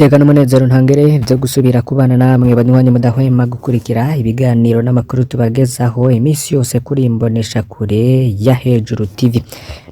Iteka n'umunezero ntangere vyo gusubira kubana namwe banywanyi mudahwema gukurikira ibiganiro n'amakuru tubagezaho iminsi yose kuri imboneshakure ya Hejuru TV.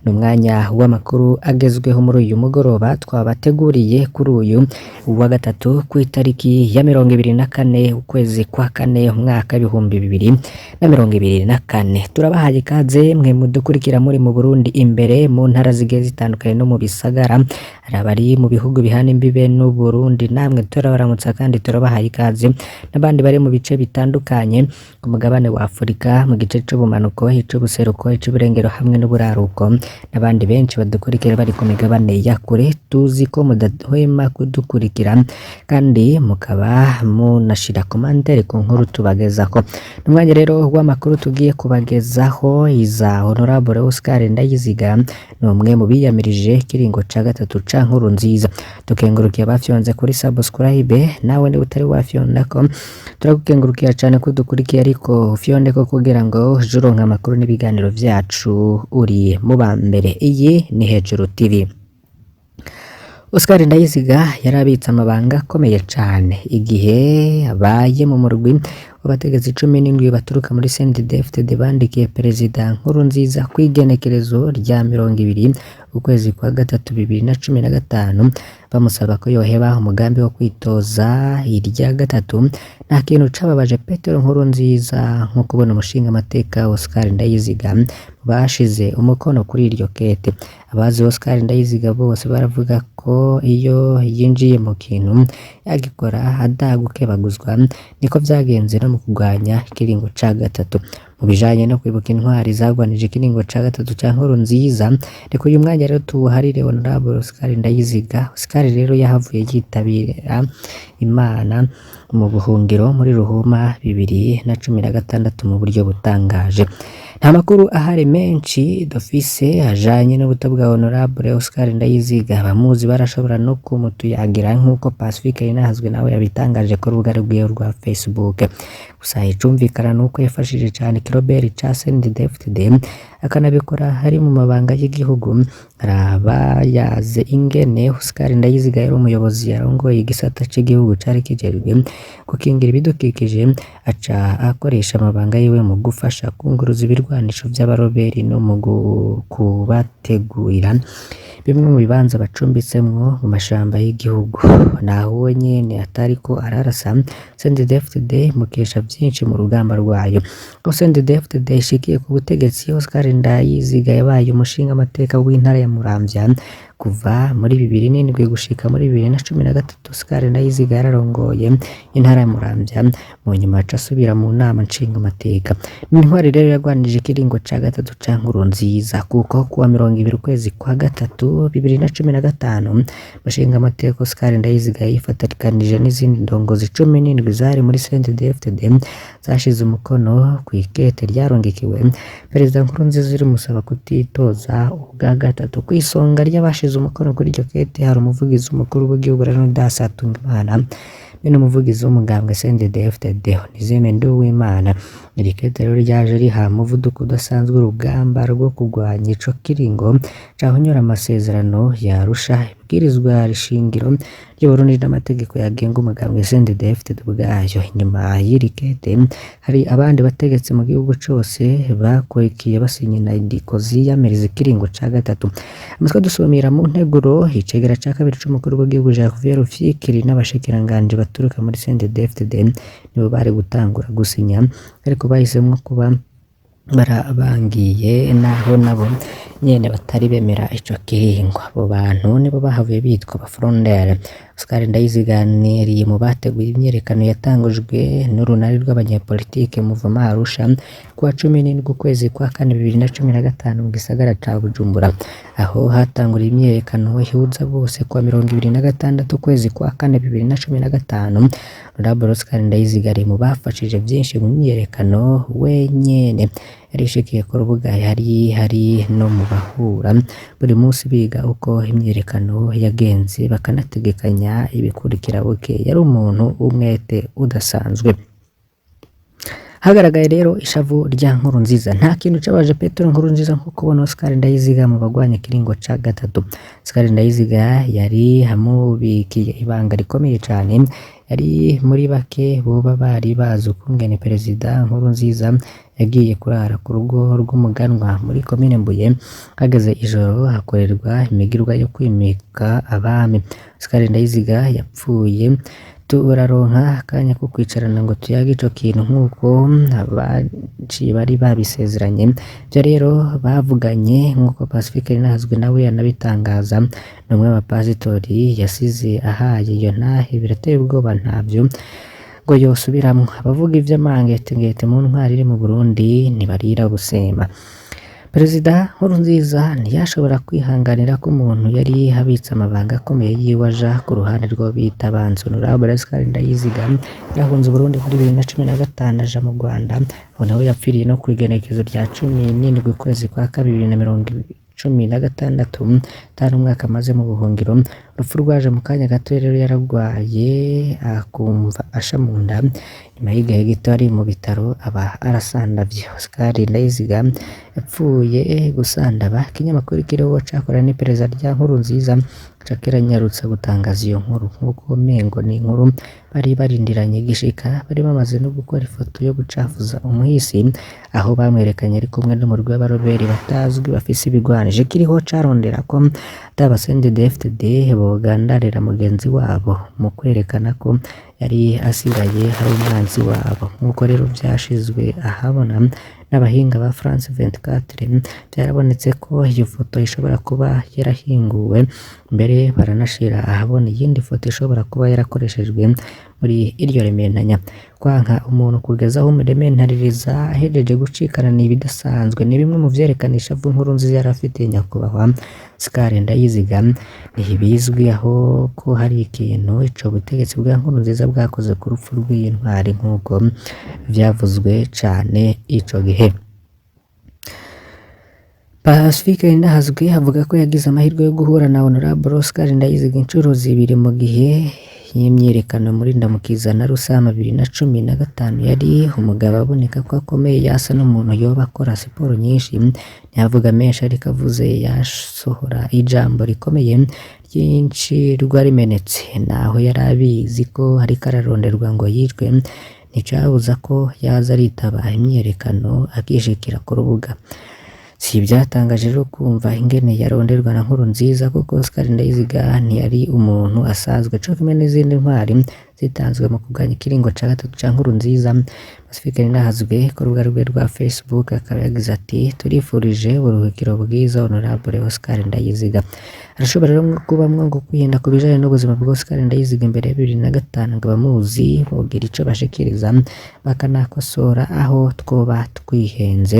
Ni umwanya w'amakuru agezweho muri uyu mugoroba twabateguriye kuri uyu wa gatatu ku itariki ya 24 ukwezi kwa kane umwaka 2024. Turabahaye ikaze mwe mudukurikira muri mu Burundi imbere mu ntara zigiye zitandukanye no mu bisagara, hari abari mu bihugu bihana imbibe n'Uburundi, namwe turabaramutsa kandi turabahaye ikaze, n'abandi bari mu bice bitandukanye ku mugabane wa Afurika, mu gice c'ubumanuko, ic'ubuseruko, ic'uburengero hamwe n'uburaruko, n'abandi benshi badukurikira bari ku migabane ya kure. Tuzi ko mudahwema kudukurikira kandi mukaba munashira commentaire ku nkuru tubagezako. N'umwanya rero w'amakuru tugiye kubagezaho iza Honorable Oscar Ndayiziga, ni umwe mu biyamirije ikiringo ca gatatu ca Nkurunziza. Dukengurukiye abafyonze kuri subscribe, nawe niba utari wafyondako turagukengurukiye cane ko udukurikiye, ariko ufyondeko kugira ngo uje uronka amakuru n'ibiganiro vyacu uri mu ba mbere. Iyi ni Hejuru TV. Oscar Ndayiziga yarabitse amabanga akomeye cane igihe abaye mu murwi w'abategetsi 17 baturuka muri CNDD-FDD bandikiye Perezida Nkurunziza kw'igenekerezo rya 20 ukwezi kwa gatatu 2015 bamusaba ko yoheba umugambi wo kwitoza irya gatatu. Nta kintu cababaje Petero Nkurunziza nko kubona umushingamateka Oscar Ndayiziga bashize umukono kuri iryo kete. Abazi Oscar Ndayiziga bose baravuga ko iyo yinjiye mu kintu yagikora adagukebaguzwa, niko vyagenze no mu kurwanya ikiringo ca gatatu. Mu bijanye no kwibuka intwari zagwanije ikiringo ca gatatu ca Nkurunziza, reka uyu mwanya rero tuwuharire Honorable Oscar Ndayiziga. Oscar rero yahavuye yitabira Imana mu buhungiro muri Ruhuma 2016 mu buryo butangaje. Nta makuru ahari menshi dufise ajanye n'ubuto bwa Honorable Oscar Ndayiziga. Abamuzi barashobora no kumutuyagira nk'uko Pacifique Ninahazwe nawe yabitangaje ku rubuga rwiwe rwa Facebook. Gusa icumvikana nuko yafashije cane Kiroberi ca CNDD-FDD akanabikora hari mu mabanga y'igihugu. Araba yaze ingene Oscar Ndayiziga yari umuyobozi yarongoye igisata c'igihugu cari kijejwe gukingira ibidukikije, aca akoresha amabanga yiwe mu gufasha kunguruza ibirwanisho vy'abaroberi no mu kubategurira bimwe mu bibanza bacumbitsemwo mu mashamba y'igihugu. Naho we nyene atariko ararasa, CNDD-FDD mukesha vyinshi mu rugamba rwayo. Aho CNDD-FDD ishikiye ku butegetsi, Oscar Ndayiziga yabaye umushingamateka w'intara ya Muramvya kuva muri 2007 gushika muri 2013. Oscar Ndayiziga yararongoye intara ya Muramvya, mu nyuma aca asubira mu nama nshingamateka. Ni intwari rero yagwanije ikiringo ca gatatu ca Nkurunziza, kuko kuwa 20 ukwezi kwa gatatu 2015 umushingamateka Oscar Ndayiziga yifatanikanije n'izindi ndongozi 17 zari muri CNDD-FDD zashize umukono kw'ikete ryarungikiwe Perezida Nkurunziza rimusaba kutitoza ubwa gatatu. Kw'isonga ry'abashize umukono kuri iryo kete hari umuvugizi w'umukuru w'igihugu Leonidas Hatungimana be n'umuvugizi w'umugambwe CNDD-FDD Onésime Nduwimana. Iri kete rero ryaje riha umuvuduko udasanzwe urugamba rwo kurwanya ico kiringo cahonyora amasezerano ya Arusha, ibwirizwa shingiro ry'Uburundi n'amategeko yagenga umugambwe CNDD-FDD ubwayo. Inyuma y'iri kete hari abandi bategetsi mu gihugu cose bakurikiye basinya inyandiko ziyamiriza ikiringo ca gatatu. Amatwi dusumira mu nteguro, icegera ca kabiri c'umukuru w'igihugu Gervais Rufyikiri n'abashikiranganji baturuka muri CNDD-FDD nibo bari gutangura gusinya, ariko bahisemwo kuba barabangiye naho nabo nyene batari bemera ico kiringo. Abo bantu nibo bahavuye bitwa aba frondeurs. Oscar Ndayiziga yari mu bateguye imyiyerekano yatangujwe n'urunani rw'abanyepolitike Mouvement Arusha kuwa 17 ukwezi kwa kane 2015 mu gisagara ca Bujumbura, aho hatanguriye imyiyerekano ihuza bose kuwa 26 ukwezi kwa kane 2015. Honorable Oscar Ndayiziga ari mu bafashije vyinshi mu myiyerekano, wenyene yarishikiye ku rubuga, yari hari no mu bahura buri munsi biga uko imyiyerekano yagenze bakanategekanya ibikurikira. Buke yari umuntu w'umwete udasanzwe. Hagaragaye rero ishavu rya Nkurunziza. Nta kintu cabaje Petero Nkurunziza nko kubona Oscar Ndayiziga mu bagwanya ikiringo ca gatatu. Oscar Ndayiziga yari amubikiye ibanga rikomeye cane, yari muri bake boba bari bazi ukungene Perezida Nkurunziza yagiye kurara ku rugo rw'umuganwa muri komine Mbuye, hageze ijoro hakorerwa imigirwa yo kwimika abami. Oscar Ndayiziga yapfuye turaronka akanya ko kwicarana ngo tuyage ico kintu nk'uko abaci bari babisezeranye. Ivyo rero bavuganye nk'uko Pacifique Ninahazwe nawe anabitangaza, ni umwe mu bapasitori yasize ahaye iyo ntahe, birateye ubwoba, ntavyo ngo yosubiramwo. Abavuga ivy'amangetengete mu ntwari iri mu Burundi ntibarira busema. Perezida Nkurunziza ntiyashobora kwihanganira ko umuntu yari abitse amabanga akomeye yiwe aja ku ruhande rw'abo bita abansi. Honorable Oscar Ndayiziga yahunze Uburundi muri 2015 aja mu Rwanda, aho nawe yapfiriye no kw'igenekerezo rya 17 ukwezi kwa kabiri 2016, atari umwaka amaze mu buhungiro. Urupfu rwaje mu kanya gato, rero yaragwaye akumva asha mu nda, nyuma y'igihe gito ari mu bitaro aba arasandavye. Oscar Ndayiziga yapfuye gusandaba. Ikinyamakuru kiriho cakora n'iperereza rya Nkurunziza ca kiranyarutsa gutangaza iyo nkuru nk'uko umengo ni inkuru bari barindiranye igishika. Bari bamaze no gukora ifoto yo gucafuza umuhisi, aho bamwerekanye ari kumwe n'umurwi w'abaroberi batazwi bafise ibigwanije. Kiriho carondera ko ataba CNDD-FDD bogandarira mugenzi wabo mu kwerekana ko yari asigaye ari umwanzi wabo, nk'uko rero vyashizwe ahabona n'abahinga ba France 24. Vyarabonetse ko iyo foto ishobora kuba yarahinguwe, mbere baranashira ahabona iyindi foto ishobora kuba yarakoreshejwe muri iryo rementanya. Kwanka umuntu kugeza aho umurementaririza ahejeje gucikana ni ibidasanzwe, ni bimwe mu vyerekana ishavu Nkurunziza yari afitiye nyakubahwa Oscar Ndayiziga. Ntibizwi aho ko hari ikintu ico butegetsi bwa Nkurunziza bwakoze ku rupfu rw'iyi ntwari nk'uko vyavuzwe cane ico gihe. Pacifique Ninahazwe avuga ko yagize amahirwe yo guhura na Honorable Oscar Ndayiziga incuro zibiri mu gihe y'imyiyerekano muri Ndamukiza na Rusama 2015. Yari umugabo aboneka ko akomeye, yasa n'umuntu yoba akora siporo nyinshi, ntiyavuga menshi ariko avuze yasohora ijambo rikomeye ry'incirwa rimenetse. Naho yari abizi ko ariko araronderwa ngo yicwe, nticabuza ko yaza aritaba imyiyerekano akishikira ku rubuga. Si ibyatangaje rero kumva ingene yaronderwa na Nkurunziza, kuko Oscar Ndayiziga ntiyari umuntu asanzwe, co kimwe n'izindi ntwari zitanzwe mu kurwanya ikiringo ca gatatu ca Nkurunziza. Pacifique Ninahazwe ku rubuga rwe rwa Facebook akaba yagize ati: "Turifurije uburuhukiro bwiza Honorable Oscar Ndayiziga." Arashobora rero kubamwo ngo kwihenda ku bijanye n'ubuzima bwa Oscar Ndayiziga imbere ya 2005, ngo abamuzi bogira ico bashikiriza bakanakosora aho twoba twihenze,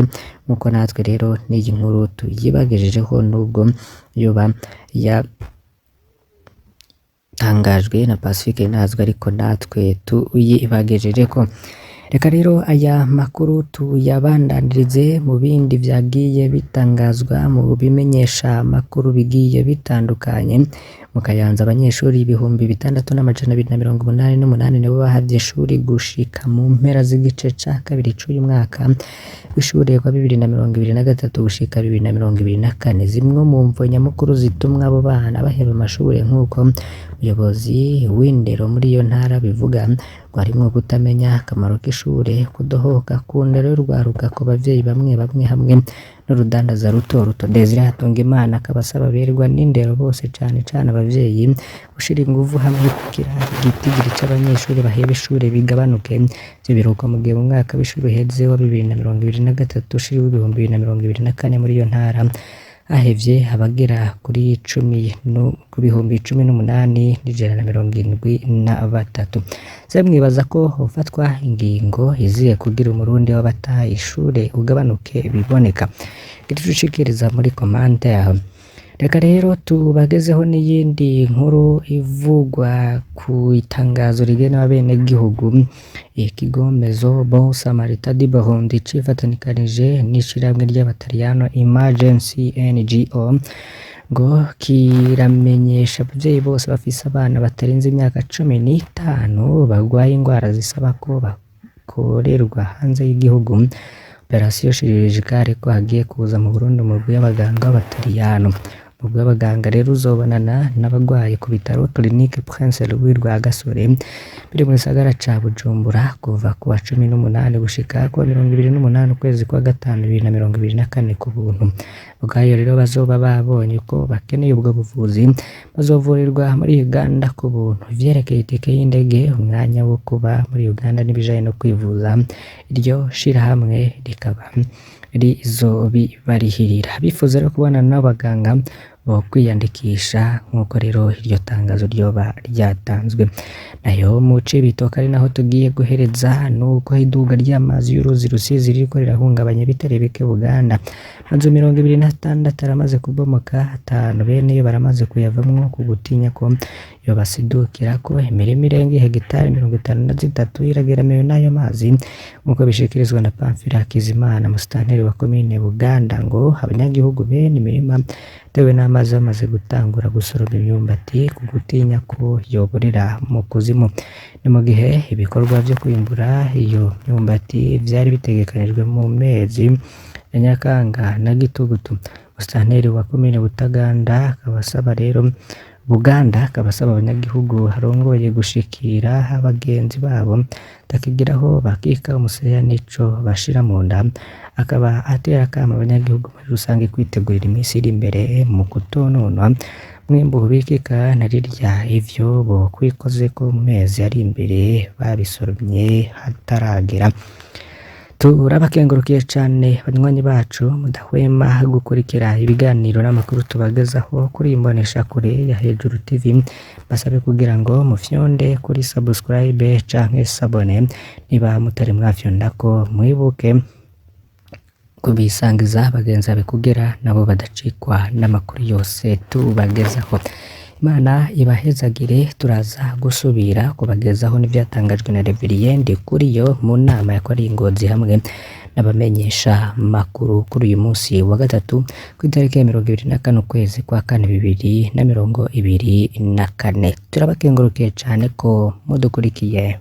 nk'uko natwe rero n'iyi nkuru tuyibagejejeho nubwo yoba yatangajwe na Pacifique Ninahazwe, ariko natwe tuyibagejejeko. Reka rero aya makuru tuyabandanirize mu bindi vyagiye bitangazwa mu bimenyesha makuru bigiye bitandukanye. Mu Kayanza abanyeshuri 6288 nibo bahavye ishuri gushika mu mpera z'igice ca kabiri c'uyu mwaka w'ishure wa 2023 gushika 2024. Zimwe mu mvo nyamukuru zitumwa abo bana baheba amashure, nk'uko umuyobozi w'indero muri iyo ntara bivuga, ngo harimwo kutamenya akamaro k'ishure, kudohoka ku ndero y'urwaruka ku bavyeyi bamwe bamwe hamwe n'urudandaza ruto ruto. Desire Hatungimana akaba asaba aberwa n'indero bose, cane cane abavyeyi, gushira inguvu hamwe kugira igitigiri c'abanyeshuri baheba ishure bigabanuke. Ivyo biruko mu gihe mu mwaka w'ishure uheze wa 2023 ushira 2024 muri iyo ntara hahevye abagera kuri cumi ku 18,173. Se mwibaza ko hofatwa ingingo izihe kugira umurundi w'abataha ishure ugabanuke biboneka? Gira ico ushikiriza muri commentaire. Reka rero tubagezeho n'iyindi nkuru ivugwa ku itangazo rigenewe abenegihugu. Ikigo Maison Bon Samaritain du Burundi cifatanikanije n'ishirahamwe ry'Abataliyano Emergency NGO ngo kiramenyesha abavyeyi bose bafise abana batarenze imyaka 15 bagwaye ingwara zisaba ko zikorerwa hanze y'igihugu, operation chirurgicale, ko hagiye kuza mu Burundi umurwi w'abaganga b'abataliyano. Umurwi w'abaganga rero uzobonana n'abagwayi ku bitaro Clinique Prince Louis Rwagasore biri mu gisagara ca Bujumbura kuva ku wa 18 gushika ku wa 28 ukwezi kwa gatanu 2024 ku buntu. Ubwayo rero bazoba babonye ko bakeneye ubwo buvuzi bazovurirwa muri Uganda ku buntu. Ivyerekeye itike y'indege, umwanya wo kuba muri Uganda n'ibijanye no kwivuza, iryo shirahamwe rikaba rizobibarihirira. Bifuza rero kubonana n'abaganga bo kwiyandikisha nk'uko rero iryo tangazo ryoba ryatanzwe. Nayo mu Cibitoke, ari naho tugiye guhereza, nuko iduga ry'amazi y'uruzi Rusizi ririko rirahungabanya ibitare bike Buganda. Amazu 26 aramaze kubomoka, 5 beneyo baramaze kuyavamwo ku gutinya ko yobasidukirako. Imirima irenga ihegitari 53 irageramiwe n'ayo mazi, nk'uko bishikirizwa na Pamphile Hakizimana, musitanteri wa komine Buganda. Ngo abanyagihugu bene imirima itewe n'amazi bamaze gutangura gusoroma imyumbati ku gutinya ko yoborera mu kuzimu. Ni mu gihe ibikorwa vyo kwimbura iyo myumbati vyari bitegekanijwe mu mezi ya Nyakanga na Gitugutu. Musitanteri wa komine Butaganda akaba asaba rero Buganda akaba asaba abanyagihugu arongoye gushikira bagenzi babo bakigiraho bakika umuseya n'ico bashira mu nda, akaba atera akamo abanyagihugu muri rusange kwitegurira imisi iri imbere mu kutonona umwimbu ubikika na rirya ivyo bokwikozeko mu mezi ari imbere babisoromye hataragera. Turabakengurukiye cane banywanyi bacu mudahwema gukurikira ibiganiro n'amakuru tubagezaho kuri iyi mboneshakure ya Hejuru TV. Basabe kugira ngo mufyonde kuri subscribe canke s'abonner niba mutari mwafyondako, mwibuke kubisangiza bagenzi bawe kugira nabo badacikwa n'amakuru yose tubagezaho. Imana ibahezagire, turaza gusubira kubagezaho n'ivyatangajwe na Reverien Ndikuriyo mu nama yakoreye i Ngozi hamwe n'abamenyesha makuru kuri uyu munsi wa gatatu ku itariki ya 24 ukwezi kwa kane 2024. Turabakengurukiye cane ko mudukurikiye.